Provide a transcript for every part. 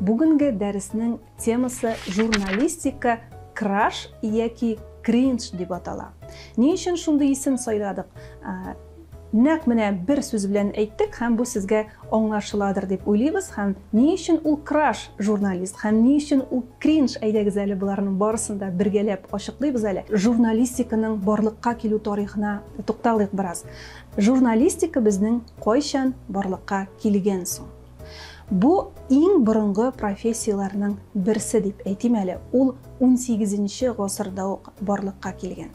Бүгенге дәреснең темасы журналистика краш яки кринж дип атала. Ни өчен шундый исем сайладык? Нәкъ менә бер сүз белән әйттек һәм бу сезгә аңлашыладыр дип уйлыйбыз һәм ни өчен ул краш журналист һәм ни өчен ул кринж әйдәгез әле боларның барысын да бергәләп ачыклыйбыз әле. Журналистиканың барлыкка килү тарихына тукталыйк бераз. Журналистика безнең кайчан барлыкка килгән соң? Бу иң борынгы профессияләрнең берсе дип әйтим әле, ул 18 гасырда ук барлыкка килгән.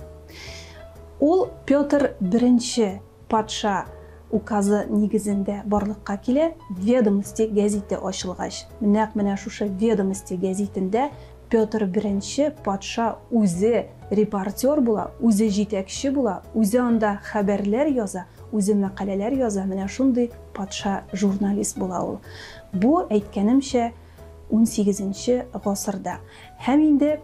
Ул Петр I патша указы нигезендә барлыкка килә, Ведомости гәзите ачылгач. Нәкъ менә шушы Ведомости гәзитендә Петр I патша үзе репортер була, үзе җитәкче була, үзе анда хәбәрләр яза, үзе мәкаләләр яза, менә шундый патша журналист була ул. Бу, әйткәнемчә, 18 гасырда. Һәм инде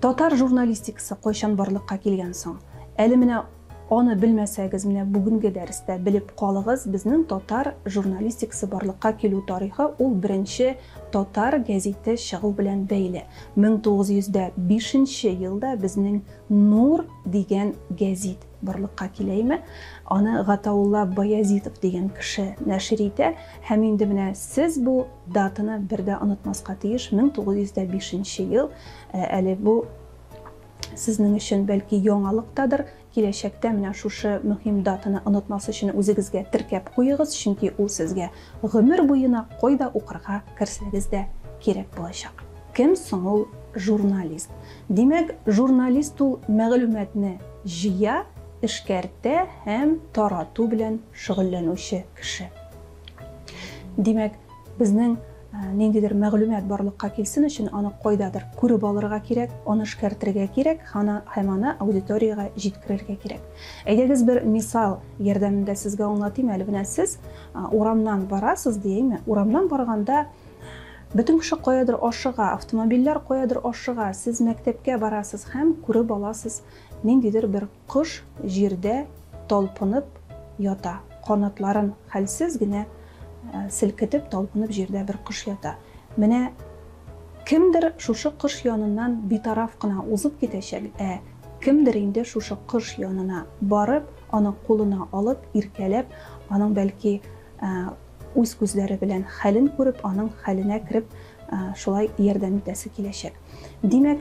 татар журналистикасы кайчан барлыкка килгән соң? Әле менә аны белмәсәгез, менә бүгенге дәрестә белеп калыгыз, безнең татар журналистикасы барлыкка килү тарихы ул беренче татар гәзите чыгу белән бәйле. 1905 елда безнең Нур дигән гәзит барлыкка киләйме? Аны Гатаулла Баязитов дигән кеше нәшер итә һәм инде менә сез бу датаны бер дә онытмаска тиеш 1905 ел әле бу сезнең өчен бәлки яңалыктадыр. Киләчәктә менә шушы мөһим датаны онытмас өчен үзегезгә теркәп куегыз, чөнки ул сезгә гомер буена кайда укырга керсәгез дә кирәк булачак. Кем соң ул журналист? Димәк, журналист ул мәгълүматны җыя, эшкәртә һәм тарату белән шөгыльләнүче кеше. Димәк, безнең ниндидер мәгълүмат барлыкка килсен өчен аны кайдадыр күреп алырга кирәк, аны эшкәртергә кирәк һәм аны аудиториягә җиткерергә кирәк. Әйдәгез бер мисал ярдәмендә сезгә аңлатыйм әле. Менә сез урамнан барасыз, дияйме? Урамнан барганда бөтен кеше каядыр ашыга, автомобильләр каядыр ашыга, сез мәктәпкә барасыз һәм күреп аласыз ниндидер бер кош җирдә талпынып ята. Канатларын хәлсез генә селкетеп, талпынып җирдә бер кош ята. Менә кемдер шушы кош яныннан битараф кына узып китәчәк, ә кемдер инде шушы кош янына барып, аны кулына алып, иркәләп, аның бәлки үз күзләре белән хәлен күреп, аның хәленә кереп, шулай ярдәм итәсе киләчәк. Димәк,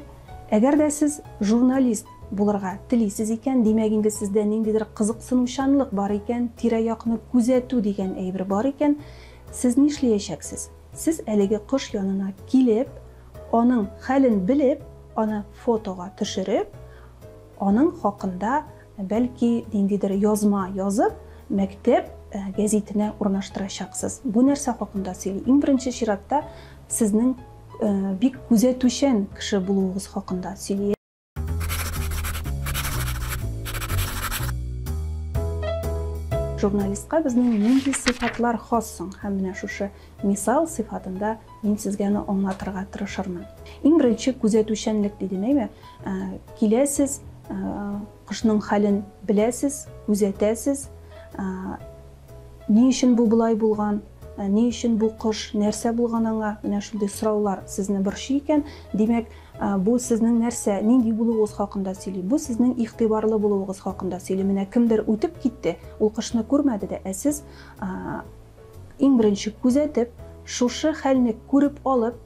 әгәр дә сез журналист булырга телисез икән, димәк инде сездә ниндидер кызыксынучанлык бар икән, тирә-якны күзәтү дигән әйбер бар икән, сез нишләячәксез? Сез әлеге кош янына килеп, аның хәлен белеп, аны фотога төшереп, аның хакында бәлки ниндидер язма язып, мәктәп гәзитенә урнаштырачаксыз. Бу нәрсә хакында сөйли? Иң беренче чиратта сезнең бик күзәтүчән кеше булуыгыз хакында сөйли. Журналистка безнең нинди сыйфатлар хас соң? Һәм менә шушы мисал сыйфатында мин сезгә аны аңлатырга тырышырмын. Иң беренче күзәтүчәнлек дидем, әйме? Киләсез, кошның хәлен беләсез, күзәтәсез, ни өчен бу болай булган, ни өчен бу кош, нәрсә булган аңа, менә шундый сораулар сезне борчый икән, димәк, бу сезнең нәрсә, нинди булуыгыз хакында сөйли, бу сезнең игътибарлы булуыгыз хакында сөйли. Менә кемдер үтеп китте, ул кошны күрмәде дә, ә сез иң беренче күзәтеп, шушы хәлне күреп алып,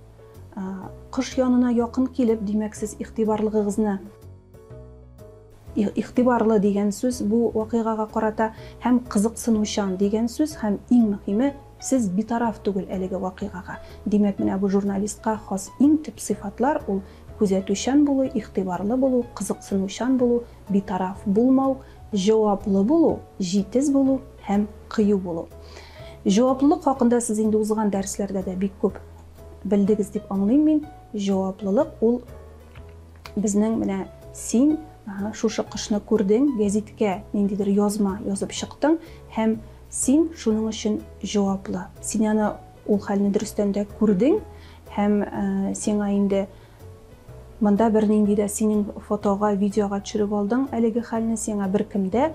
кош янына якын килеп, димәк, сез игътибарлыгыгызны игътибарлы дигән сүз бу вакыйгага карата һәм кызыксынучан дигән сүз һәм иң мөһиме сез битараф түгел әлеге вакыйгага. Димәк, менә бу журналистка хас иң төп сыйфатлар ул күзәтүчән булу, игътибарлы булу, кызыксынучан булу, битараф булмау, җаваплы булу, җитез булу һәм кыю булу. Җаваплылык хакында сез инде узган дәресләрдә дә бик күп белдегез дип аңлыйм мин. Җаваплылык ул безнең менә син шушы кышны күрдең, гәзиткә ниндидер язма язып чыктың һәм син шуның өчен җаваплы. Син аны ул хәлне дөрестән дә күрдең һәм сиңа инде монда бернинди дә синең фотога, видеога төшереп алдың әлеге хәлне, сиңа беркем дә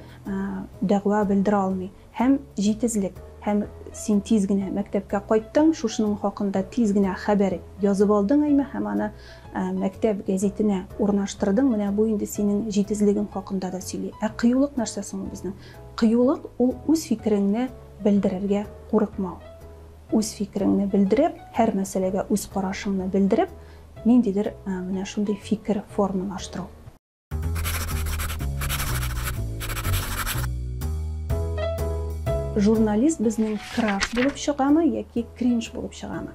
дәгъва белдерә алмый. Һәм җитезлек, һәм син тиз генә мәктәпкә кайттың, шушының хакында тиз генә хәбәр язып алдың әйме һәм аны мәктәп гәзитенә урнаштырдың. Менә бу инде синең җитезлегең хакында да сөйли. Ә кыюлык нәрсә соң ул безнең? Кыюлык ул үз фикереңне белдерергә курыкмау. Үз фикереңне белдереп, һәр мәсьәләгә үз карашыңны белдереп, ниндидер менә шундый фикер формалаштыру. Журналист безнең краш булып чыгамы яки кринж булып чыгамы?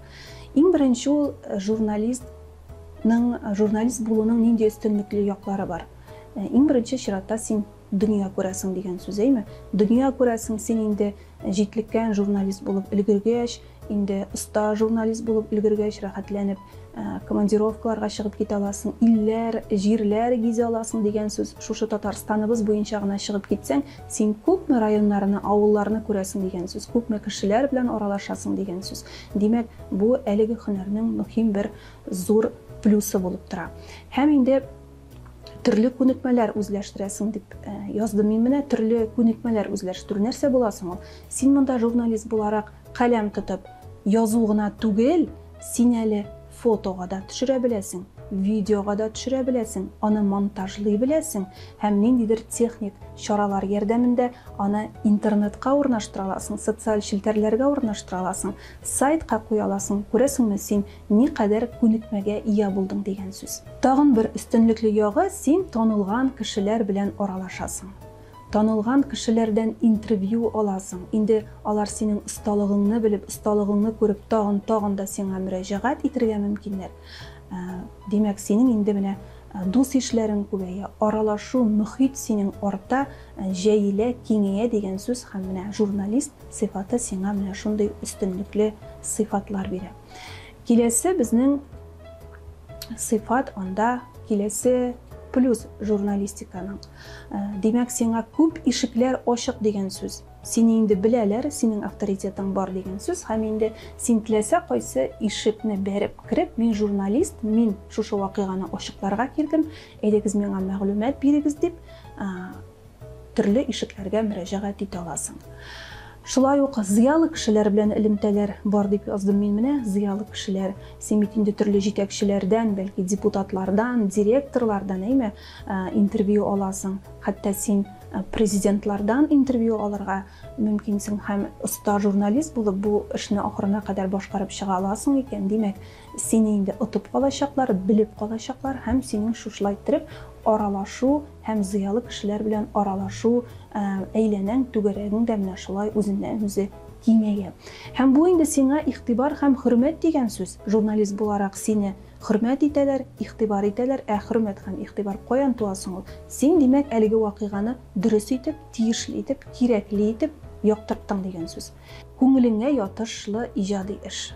Иң беренче ул журналистның журналист булуның нинди өстенлекле яклары бар? Иң беренче чиратта син дөнья күрәсең дигән сүз, әйме? Дөнья күрәсең, син инде җитлеккән журналист булып өлгергәч, инде оста журналист булып өлгергәч, рәхәтләнеп командировкаларга чыгып китә аласың, илләр, җирләр гизә аласың дигән сүз. Шушы Татарстаныбыз буенча гына чыгып китсәң, син күпме районнарны, авылларны күрәсең дигән сүз, күпме кешеләр белән аралашасың дигән сүз. Димәк, бу әлеге һөнәрнең мөһим бер зур плюсы булып тора. Һәм инде төрле күнекмәләр үзләштерәсең дип яздым мин менә. Төрле күнекмәләр үзләштерү нәрсә була соң ул? Син монда журналист буларак каләм тотып язу гына түгел, син әле фотога да төшерә беләсең, видеога да төшерә беләсең, аны монтажлый беләсең һәм ниндидер техник чаралар ярдәмендә аны интернетка урнаштыра аласың, социаль челтәрләргә урнаштыра аласың, сайтка куя аласың. Күрәсеңме, син никадәр күнекмәгә ия булдың дигән сүз. Тагын бер өстенлекле ягы, син танылган кешеләр белән аралашасың. Танылган кешеләрдән интервью аласың. Инде алар синең осталыгыңны белеп, осталыгыңны күреп, тагын, тагын да сиңа мөрәҗәгать итергә мөмкиннәр. Димәк, синең инде менә дус-ишләрең күбәя, аралашу мөхит синең арта, җәелә, киңәя дигән сүз һәм менә журналист сыйфаты сиңа менә шундый өстенлекле сыйфатлар бирә. Киләсе безнең сыйфат анда киләсе плюс журналистиканың. Димәк, сиңа күп ишекләр ачык дигән сүз. Сине инде беләләр, синең авторитетың бар дигән сүз һәм инде син теләсә кайсы ишекне бәреп кереп, мин журналист, мин шушы вакыйганы ачыкларга килдем, әйдәгез миңа мәгълүмат бирегез дип, төрле ишекләргә мөрәҗәгать итә аласың. Шулай ук зыялы кешеләр белән элемтәләр бар дип яздым мин менә, зыялы кешеләр. Син бит инде төрле җитәкчеләрдән, бәлки депутатлардан, директорлардан, әйме, интервью аласың. Хәтта син президентлардан интервью алырга мөмкинсең һәм оста журналист булып бу эшне ахырына кадәр башкарып чыга аласың икән, димәк, сине инде отып калачаклар, белеп калачаклар һәм синең шушылай иттереп аралашу һәм зыялы кешеләр белән аралашу әйләнәң, түгәрәгең дә менә шулай үзеннән-үзе киңәя. Һәм бу инде сиңа игътибар һәм хөрмәт дигән сүз. Журналист буларак сине хөрмәт итәләр, игътибар итәләр. Ә хөрмәт һәм игътибар каян туа соң ул? Син, димәк, әлеге вакыйганы дөрес итеп, тиешле итеп, кирәкле итеп яктырттың дигән сүз. Күңелеңә ятышлы иҗади эш.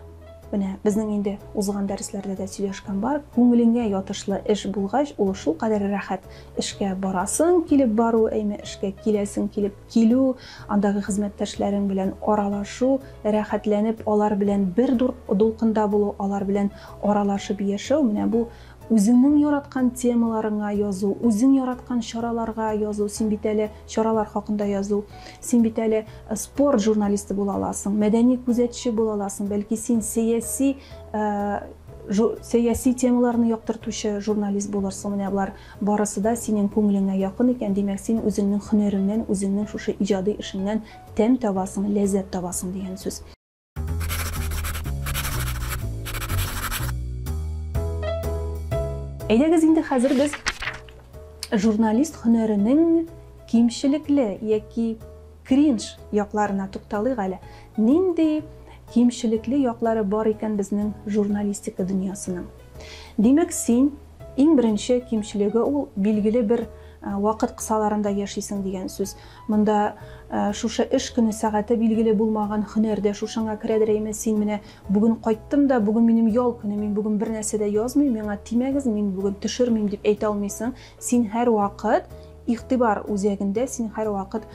Менә безнең инде узган дәресләрдә дә сөйләшкән бар. Күңелеңә ятышлы эш булгач, ул шулкадәр рәхәт. Эшкә барасың килеп бару, әйме, эшкә киләсең килеп килү, андагы хезмәттәшләрең белән аралашу, рәхәтләнеп алар белән бер дулкында булу, алар белән аралашып яшәү, менә бу үзеңнең яраткан темаларыңа язу, үзең яраткан чараларга язу, син бит әле чаралар хакында язу, син бит әле спорт журналисты була аласың, мәдәни күзәтче була аласың, бәлки син сәяси сәяси темаларны яктыртучы журналист булырсың. Менә болар барысы да синең күңелеңә якын икән, димәк, син үзеңнең һөнәреңнән, үзеңнең шушы иҗади эшеңнән тәм табасың, ләззәт табасың дигән сүз. Әйдәгез инде хәзер без журналист һөнәренең кимчелекле яки кринж якларына тукталыйк әле. Нинди кимчелекле яклары бар икән безнең журналистика дөньясының? Димәк, син иң беренче кимчелеге ул билгеле бер вакыт кысаларында яшисең дигән сүз. Монда шушы эш көне сәгате билгеле булмаган һөнәрдә шушыңа керәдер әйме, син менә бүген кайттым да, бүген минем ял көне, мин бүген бер нәрсә дә язмыйм, миңа тимәгез, мин бүген төшермим дип әйтә алмыйсың. Син һәрвакыт игътибар үзәгендә, син һәрвакыт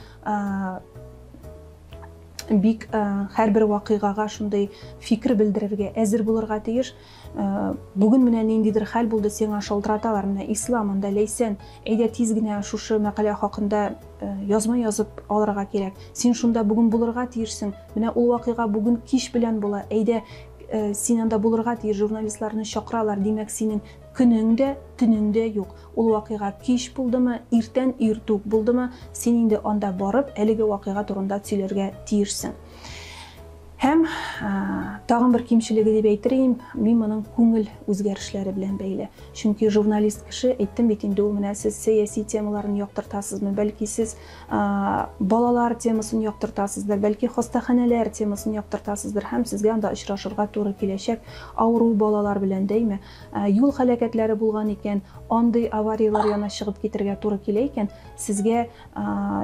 бик һәрбер вакыйгага шундый фикер белдерергә әзер булырга тиеш. Бүген менә ниндидер хәл булды, сиңа шалтыраталар, менә Ислам, анда Ләйсән, әйдә тиз генә шушы мәкалә хакында язма язып алырга кирәк. Син шунда бүген булырга тиешсең. Менә ул вакыйга бүген кич белән була. Әйдә, син анда булырга тиеш, журналистларны чакыралар. Димәк, синең көнең дә, төнең дә юк. Ул вакыйга кич булдымы, иртән иртүк булдымы, син инде анда барып, әлеге вакыйга турында сөйләргә тиешсең. Һәм тагын бер кимчелеге дип әйтер идем, мин моның күңел үзгәрешләре белән бәйле. Чөнки журналист кеше, әйттем бит инде, ул менә сез сәяси темаларны яктыртасызмы, бәлки сез балалар темасын яктыртасыздыр, бәлки хастаханәләр темасын яктыртасыздыр, һәм сезгә анда очрашырга туры киләчәк авыру балалар белән, дәйме? Юл һәлакәтләре булган икән, андый аварияләр янына чыгып китергә туры килә икән, сезгә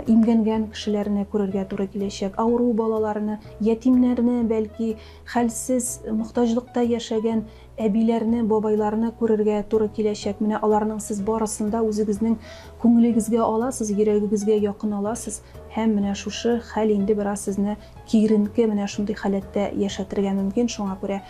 имгәнгән кешеләрне күрергә туры киләчәк, авыру балаларны, ятимнәрне, бәлки хәлсез, мохтаҗлыкта яшәгән әбиләрне, бабайларны күрергә туры киләчәк. Менә аларның сез барысын да үзегезнең күңелегезгә аласыз, йөрәгегезгә якын аласыз, һәм менә шушы хәл инде бераз сезне киеренке менә шундый халәттә яшәтергә мөмкин. Шуңа күрә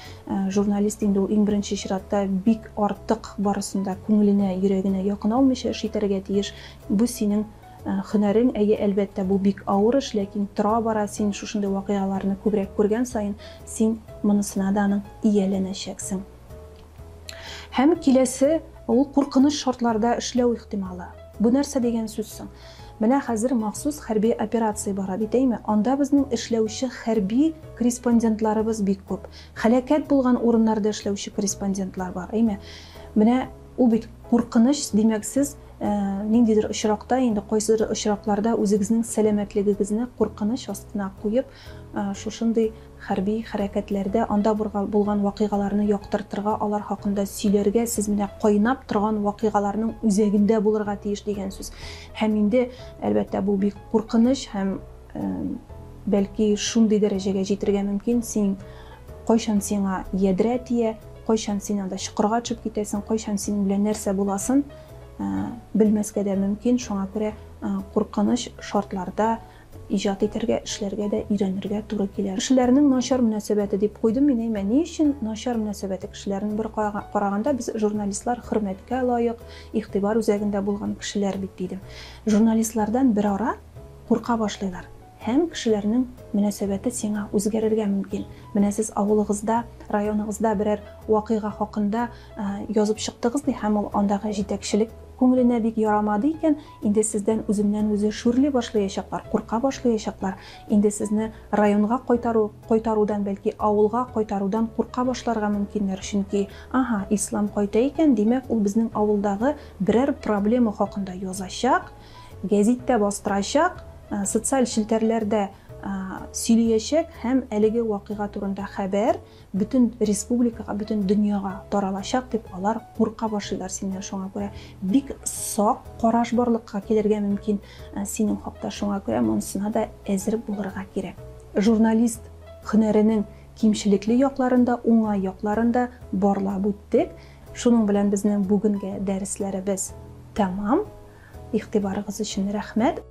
журналист инде ул иң беренче чиратта бик артык барысын да күңеленә, йөрәгенә якын алмыйча эш итәргә тиеш. Бу синең һөнәрең, әйе, әлбәттә, бу бик авыр эш, ләкин тора-бара син шушындый вакыйгаларны күбрәк күргән саен, син монысына да аның ияләнәчәксең. Һәм киләсе ул куркыныч шартларда эшләү ихтималы. Бу нәрсә дигән сүз соң? Менә хәзер махсус хәрби операция бара бит, әйме? Анда безнең эшләүче хәрби корреспондентларыбыз бик күп. Һәлакәт булган урыннарда эшләүче корреспондентлар бар, әйме? Менә ул бит куркыныч, димәк, сез ниндидер очракта, инде кайсыдыр очракларда үзегезнең сәламәтлегегезне куркыныч астына куеп, шушындый хәрби хәрәкәтләрдә анда булган вакыйгаларны яктыртырга, алар хакында сөйләргә, сез менә кайнап торган вакыйгаларның үзәгендә булырга тиеш дигән сүз. Һәм инде, әлбәттә, бу бик куркыныч һәм бәлки шундый дәрәҗәгә җитергә мөмкин, син кайчан сиңа ядрә тия, кайчан син анда чокырга төшеп китәсең, кайчан синең белән нәрсә буласын белмәскә дә мөмкин. Шуңа күрә куркыныч шартларда иҗат итәргә, эшләргә дә өйрәнергә туры килә. Кешеләрнең начар мөнәсәбәте дип куйдым мин, әймә, ни өчен начар мөнәсәбәте кешеләрнең? Бер караганда без журналистлар хөрмәткә лаек, игътибар үзәгендә булган кешеләр бит, дидем. Журналистлардан берара курка башлыйлар. Һәм кешеләрнең мөнәсәбәте сиңа үзгәрергә мөмкин. Менә сез авылыгызда, районыгызда берәр вакыйга хакында язып чыктыгыз ди, һәм ул андагы җитәкчелек күңеленә бик ярамады икән, инде сездән үзеннән-үзе шүрли башлаячаклар, курка башлаячаклар. Инде сезне районга кайтару, кайтарудан, бәлки авылга кайтарудан курка башларга мөмкиннәр, чөнки, ага, Ислам кайта икән, димәк, ул безнең авылдагы берәр проблема хакында язачак, гәзиттә бастырачак, социаль челтәрләрдә сөйләячәк һәм әлеге вакыйга турында хәбәр бөтен республикага, бөтен дөньяга таралачак дип алар курка башлыйлар синнән. Шуңа күрә бик сак караш барлыкка килергә мөмкин синең хакта. Шуңа күрә монысына да әзер булырга кирәк. Журналист һөнәренең кимчелекле якларын да, уңай якларын да барлап үттек. Шуның белән безнең бүгенге дәресләребез тәмам. Игътибарыгыз өчен рәхмәт.